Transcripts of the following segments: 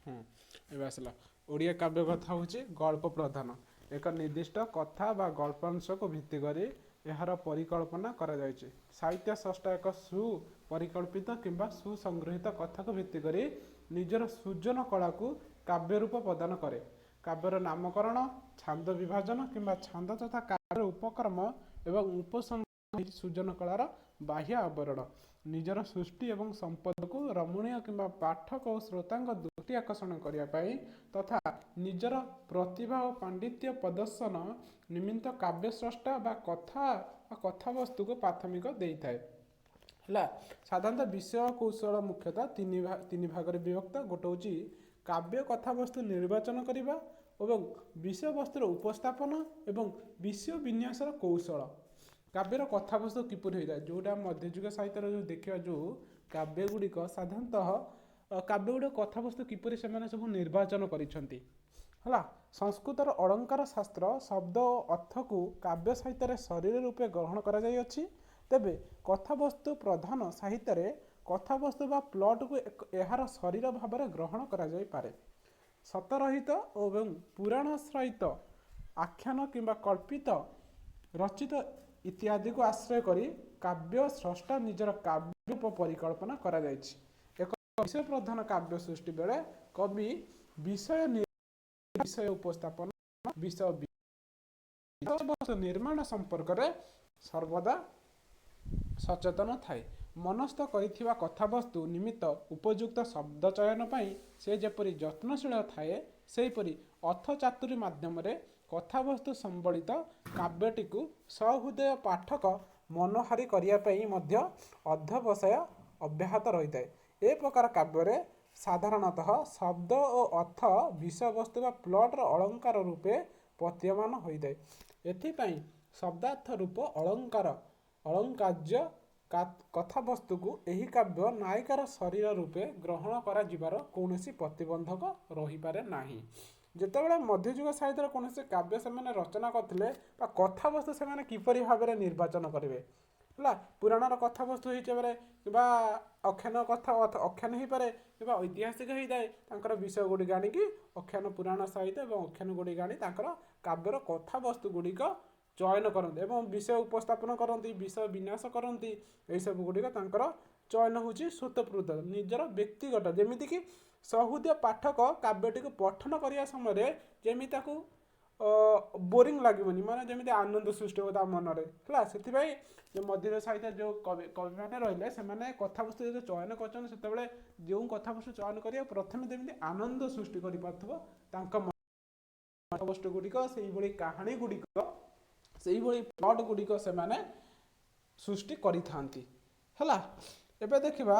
ଏବେ ଆସିଲା। ଓଡ଼ିଆ କାବ୍ୟ କଥା ହେଉଛି ଗଳ୍ପ ପ୍ରଧାନ। ଏକ ନିର୍ଦ୍ଦିଷ୍ଟ କଥା ବା ଗଳ୍ପାଂଶକୁ ଭିତ୍ତି କରି ଏହାର ପରିକଳ୍ପନା କରାଯାଇଛି। ସାହିତ୍ୟ ସ୍ରଷ୍ଟା ଏକ ସୁପରିକଳ୍ପିତ କିମ୍ବା ସୁସଂଗୃହୀତ କଥାକୁ ଭିତ୍ତି କରି ନିଜର ସୃଜନ କଳାକୁ କାବ୍ୟ ରୂପ ପ୍ରଦାନ କରେ। କାବ୍ୟର ନାମକରଣ, ଛାନ୍ଦ ବିଭାଜନ କିମ୍ବା ଛାନ୍ଦ ତଥା କାବ୍ୟର ଉପକ୍ରମ ଏବଂ ଉପସଂହାର ଏହି ସୃଜନ କଳାର ବାହ୍ୟ ଆବରଣ। ନିଜର ସୃଷ୍ଟି ଏବଂ ସମ୍ପଦକୁ ରମଣୀୟ କିମ୍ବା ପାଠକ ଓ ଶ୍ରୋତାଙ୍କ ଦୃଷ୍ଟି ଆକର୍ଷଣ କରିବା ପାଇଁ ତଥା ନିଜର ପ୍ରତିଭା ଓ ପାଣ୍ଡିତ୍ୟ ପ୍ରଦର୍ଶନ ନିମିତ୍ତ କାବ୍ୟସ୍ରଷ୍ଟା ବା କଥା ବା କଥାବସ୍ତୁକୁ ପ୍ରାଥମିକ ଦେଇଥାଏ। ହେଲା, ସାଧାରଣତଃ ବିଷୟ କୌଶଳ ମୁଖ୍ୟତଃ ତିନି ଭାଗରେ ବିଭକ୍ତ। ଗୋଟେ ହେଉଛି କାବ୍ୟ କଥାବସ୍ତୁ ନିର୍ବାଚନ କରିବା ଏବଂ ବିଷୟବସ୍ତୁର ଉପସ୍ଥାପନ ଏବଂ ବିଷୟ ବିନ୍ୟାସର କୌଶଳ। କାବ୍ୟର କଥାବସ୍ତୁ କିପରି ହୋଇଥାଏ? ଯେଉଁଟା ମଧ୍ୟଯୁଗ ସାହିତ୍ୟରେ ଯେଉଁ ଦେଖିବା, ଯେଉଁ କାବ୍ୟ ଗୁଡ଼ିକ ସାଧାରଣତଃ କାବ୍ୟ ଗୁଡ଼ିକ କଥାବସ୍ତୁ କିପରି ସେମାନେ ସବୁ ନିର୍ବାଚନ କରିଛନ୍ତି। ହେଲା, ସଂସ୍କୃତର ଅଳଙ୍କାର ଶାସ୍ତ୍ର ଶବ୍ଦ ଓ ଅର୍ଥକୁ କାବ୍ୟ ସାହିତ୍ୟରେ ଶରୀର ରୂପେ ଗ୍ରହଣ କରାଯାଇଅଛି। ତେବେ କଥାବସ୍ତୁ ପ୍ରଧାନ ସାହିତ୍ୟରେ କଥାବସ୍ତୁ ବା ପ୍ଲଟକୁ ଏହାର ଶରୀର ଭାବରେ ଗ୍ରହଣ କରାଯାଇପାରେ। ସତରହିତ ଏବଂ ପୁରାଣାଶ୍ରୟିତ ଆଖ୍ୟାନ କିମ୍ବା କଳ୍ପିତ, ରଚିତ ଇତ୍ୟାଦିକୁ ଆଶ୍ରୟ କରି କାବ୍ୟ ସ୍ରଷ୍ଟା ନିଜର କାବ୍ୟ ରୂପ ପରିକଳ୍ପନା କରାଯାଇଛି। ଏକ ବିଷୟ ପ୍ରଧାନ କାବ୍ୟ ସୃଷ୍ଟି ବେଳେ କବି ବିଷୟ ଉପସ୍ଥାପନ, ବିଷୟ ବିଷୟବସ୍ତୁ ନିର୍ମାଣ ସମ୍ପର୍କରେ ସର୍ବଦା ସଚେତନ ଥାଏ। ମନସ୍ଥ କରିଥିବା କଥାବସ୍ତୁ ନିମିତ୍ତ ଉପଯୁକ୍ତ ଶବ୍ଦ ଚୟନ ପାଇଁ ସେ ଯେପରି ଯତ୍ନଶୀଳ ଥାଏ, ସେହିପରି ଅର୍ଥ ଚାତୁରୀ ମାଧ୍ୟମରେ କଥାବସ୍ତୁ ସମ୍ବଳିତ କାବ୍ୟଟିକୁ ସହୃଦୟ ପାଠକ ମନୋହାରୀ କରିବା ପାଇଁ ମଧ୍ୟ ଅଧ୍ୟବସାୟ ଅବ୍ୟାହତ ରହିଥାଏ। ଏ ପ୍ରକାର କାବ୍ୟରେ ସାଧାରଣତଃ ଶବ୍ଦ ଓ ଅର୍ଥ ବିଷୟବସ୍ତୁ ବା ପ୍ଲଟର ଅଳଙ୍କାର ରୂପେ ପ୍ରତୀୟମାନ ହୋଇଥାଏ। ଏଥିପାଇଁ ଶବ୍ଦାର୍ଥ ରୂପ ଅଳଙ୍କାର ଅଳଙ୍କାର୍ଯ୍ୟ କଥାବସ୍ତୁକୁ ଏହି କାବ୍ୟ ନାୟିକାର ଶରୀର ରୂପେ ଗ୍ରହଣ କରାଯିବାର କୌଣସି ପ୍ରତିବନ୍ଧକ ରହିପାରେ ନାହିଁ। ଯେତେବେଳେ ମଧ୍ୟଯୁଗ ସାହିତ୍ୟରେ କୌଣସି କାବ୍ୟ ସେମାନେ ରଚନା କରିଥିଲେ ବା କଥାବସ୍ତୁ ସେମାନେ କିପରି ଭାବରେ ନିର୍ବାଚନ କରିବେ? ହେଲା, ପୁରାଣର କଥାବସ୍ତୁ ହେଇପାରେ କିମ୍ବା ଆଖ୍ୟାନ କଥା, ଆଖ୍ୟାନ ହେଇପାରେ କିମ୍ବା ଐତିହାସିକ ହେଇଥାଏ। ତାଙ୍କର ବିଷୟ ଗୁଡ଼ିକ ଆଣିକି, ଆଖ୍ୟାନ, ପୁରାଣ ସାହିତ୍ୟ ଏବଂ ଆଖ୍ୟାନ ଗୁଡ଼ିକ ଆଣି ତାଙ୍କର କାବ୍ୟର କଥାବସ୍ତୁ ଗୁଡ଼ିକ ଚୟନ କରନ୍ତି ଏବଂ ବିଷୟ ଉପସ୍ଥାପନ କରନ୍ତି, ବିଷୟ ବିନ୍ୟାସ କରନ୍ତି। ଏହିସବୁ ଗୁଡ଼ିକ ତାଙ୍କର ଚୟନ ହେଉଛି ସ୍ୱତଃପ୍ରବୃତ୍ତ, ନିଜର ବ୍ୟକ୍ତିଗତ। ଯେମିତିକି ସହୃଦୟ ପାଠକ କାବ୍ୟଟିକୁ ପଠନ କରିବା ସମୟରେ ଯେମିତି ତାକୁ ବୋରିଂ ଲାଗିବନି, ମାନେ ଯେମିତି ଆନନ୍ଦ ସୃଷ୍ଟି ହେବ ତା ମନରେ। ହେଲା, ସେଥିପାଇଁ ଯେଉଁ ମଧ୍ୟଯୁଗ ସାହିତ୍ୟ ଯେଉଁ କବିମାନେ ରହିଲେ, ସେମାନେ କଥାବସ୍ତୁ ଯେତେବେଳେ ଚୟନ କରୁଛନ୍ତି, ସେତେବେଳେ ଯେଉଁ କଥାବସ୍ତୁ ଚୟନ କରିବେ, ପ୍ରଥମେ ଯେମିତି ଆନନ୍ଦ ସୃଷ୍ଟି କରିପାରୁଥିବ ତାଙ୍କ କଥାବସ୍ତୁ ଗୁଡ଼ିକ, ସେଇଭଳି କାହାଣୀ ଗୁଡ଼ିକ, ସେଇଭଳି ପ୍ଲଟ୍ ଗୁଡ଼ିକ ସେମାନେ ସୃଷ୍ଟି କରିଥାନ୍ତି। ହେଲା, ଏବେ ଦେଖିବା,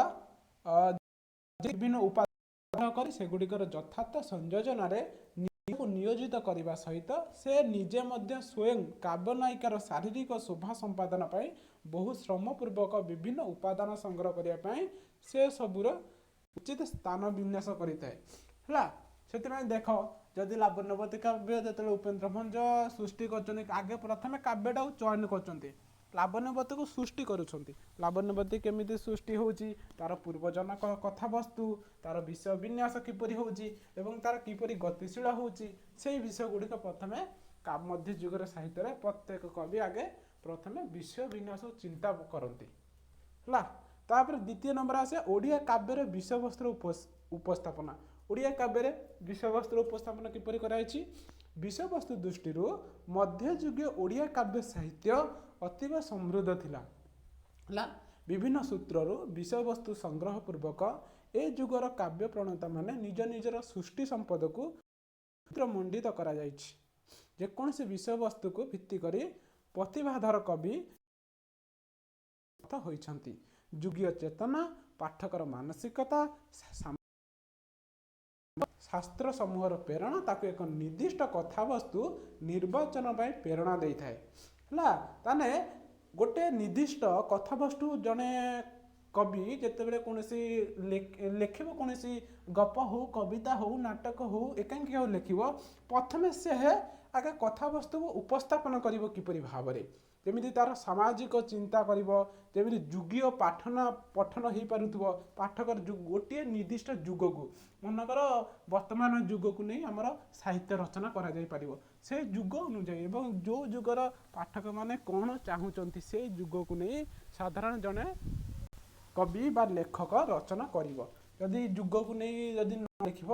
ବିଭିନ୍ନ ଉପାଦାନ କରି ସେଗୁଡ଼ିକର ଯଥାର୍ଥ ସଂଯୋଜନାରେ ନିଜକୁ ନିୟୋଜିତ କରିବା ସହିତ ସେ ନିଜେ ମଧ୍ୟ ସ୍ୱୟଂ କାବ୍ୟ ନାୟିକାର ଶାରୀରିକ ଶୋଭା ସମ୍ପାଦନ ପାଇଁ ବହୁ ଶ୍ରମପୂର୍ବକ ବିଭିନ୍ନ ଉପାଦାନ ସଂଗ୍ରହ କରିବା ପାଇଁ ସେ ସବୁର ଉଚିତ ସ୍ଥାନ ବିନ୍ୟାସ କରିଥାଏ। ହେଲା, ସେଥିପାଇଁ ଦେଖ, ଯଦି ଲାବଣ୍ୟବତୀ କାବ୍ୟ ଯେତେବେଳେ ଉପେନ୍ଦ୍ର ଭଞ୍ଜ ସୃଷ୍ଟି କରୁଛନ୍ତି, ଆଗେ ପ୍ରଥମେ କାବ୍ୟଟାକୁ ଚୟନ କରୁଛନ୍ତି, ଲାବଣ୍ୟବତୀକୁ ସୃଷ୍ଟି କରୁଛନ୍ତି। ଲାବଣ୍ୟବତୀ କେମିତି ସୃଷ୍ଟି ହେଉଛି, ତାର ପୂର୍ବଜନକ କଥାବସ୍ତୁ, ତାର ବିଷୟ ବିନ୍ୟାସ କିପରି ହେଉଛି ଏବଂ ତାର କିପରି ଗତିଶୀଳ ହେଉଛି, ସେଇ ବିଷୟ ଗୁଡ଼ିକ ପ୍ରଥମେ ମଧ୍ୟଯୁଗର ସାହିତ୍ୟରେ ପ୍ରତ୍ୟେକ କବି ଆଗେ ପ୍ରଥମେ ବିଷୟ ବିନ୍ୟାସ ଚିନ୍ତା କରନ୍ତି। ହେଲା, ତାପରେ ଦ୍ୱିତୀୟ ନମ୍ବର ଆସେ ଓଡ଼ିଆ କାବ୍ୟର ବିଷୟବସ୍ତୁର ଉପସ୍ଥାପନା। ଓଡ଼ିଆ କାବ୍ୟରେ ବିଷୟବସ୍ତୁର ଉପସ୍ଥାପନା କିପରି କରାଯାଇଛି? ବିଷୟବସ୍ତୁ ଦୃଷ୍ଟିରୁ ମଧ୍ୟଯୁଗୀୟ ଓଡ଼ିଆ କାବ୍ୟ ସାହିତ୍ୟ ଅତୀବ ସମୃଦ୍ଧ ଥିଲା। ହେଲା, ବିଭିନ୍ନ ସୂତ୍ରରୁ ବିଷୟବସ୍ତୁ ସଂଗ୍ରହ ପୂର୍ବକ ଏ ଯୁଗର କାବ୍ୟ ପ୍ରଣେତାମାନେ ନିଜ ନିଜର ସୃଷ୍ଟି ସମ୍ପଦକୁ ମଣ୍ଡିତ କରାଯାଇଛି। ଯେକୌଣସି ବିଷୟବସ୍ତୁକୁ ଭିତ୍ତି କରି ପ୍ରତିଭାଧର କବି ହୋଇଛନ୍ତି। ଯୁଗୀୟ ଚେତନା, ପାଠକର ମାନସିକତା, ଶାସ୍ତ୍ର ସମୂହର ପ୍ରେରଣା ତାକୁ ଏକ ନିର୍ଦ୍ଦିଷ୍ଟ କଥାବସ୍ତୁ ନିର୍ବାଚନ ପାଇଁ ପ୍ରେରଣା ଦେଇଥାଏ। ହେଲା, ତାହେଲେ ଗୋଟେ ନିର୍ଦ୍ଦିଷ୍ଟ କଥାବସ୍ତୁ ଜଣେ କବି ଯେତେବେଳେ କୌଣସି ଲେଖିବ, କୌଣସି ଗପ ହଉ, କବିତା ହଉ, ନାଟକ ହଉ, ଏକାଙ୍କି ହଉ ଲେଖିବ, ପ୍ରଥମେ ସେ ଆଗେ କଥାବସ୍ତୁକୁ ଉପସ୍ଥାପନ କରିବ କିପରି ଭାବରେ। ଯେମିତି ତାର ସାମାଜିକ ଚିନ୍ତା କରିବ, ଯେମିତି ଯୁଗୀୟ ପାଠନ ପଠନ ହେଇପାରୁଥିବ। ପାଠକର ଗୋଟିଏ ନିର୍ଦ୍ଦିଷ୍ଟ ଯୁଗକୁ, ମନେକର ବର୍ତ୍ତମାନ ଯୁଗକୁ ନେଇ ଆମର ସାହିତ୍ୟ ରଚନା କରାଯାଇପାରିବ, ସେ ଯୁଗ ଅନୁଯାୟୀ ଏବଂ ଯେଉଁ ଯୁଗର ପାଠକମାନେ କ'ଣ ଚାହୁଁଛନ୍ତି, ସେ ଯୁଗକୁ ନେଇ ସାଧାରଣ ଜଣେ କବି ବା ଲେଖକ ରଚନା କରିବ। ଯଦି ଯୁଗକୁ ନେଇ ଯଦି ନ ଲେଖିବ,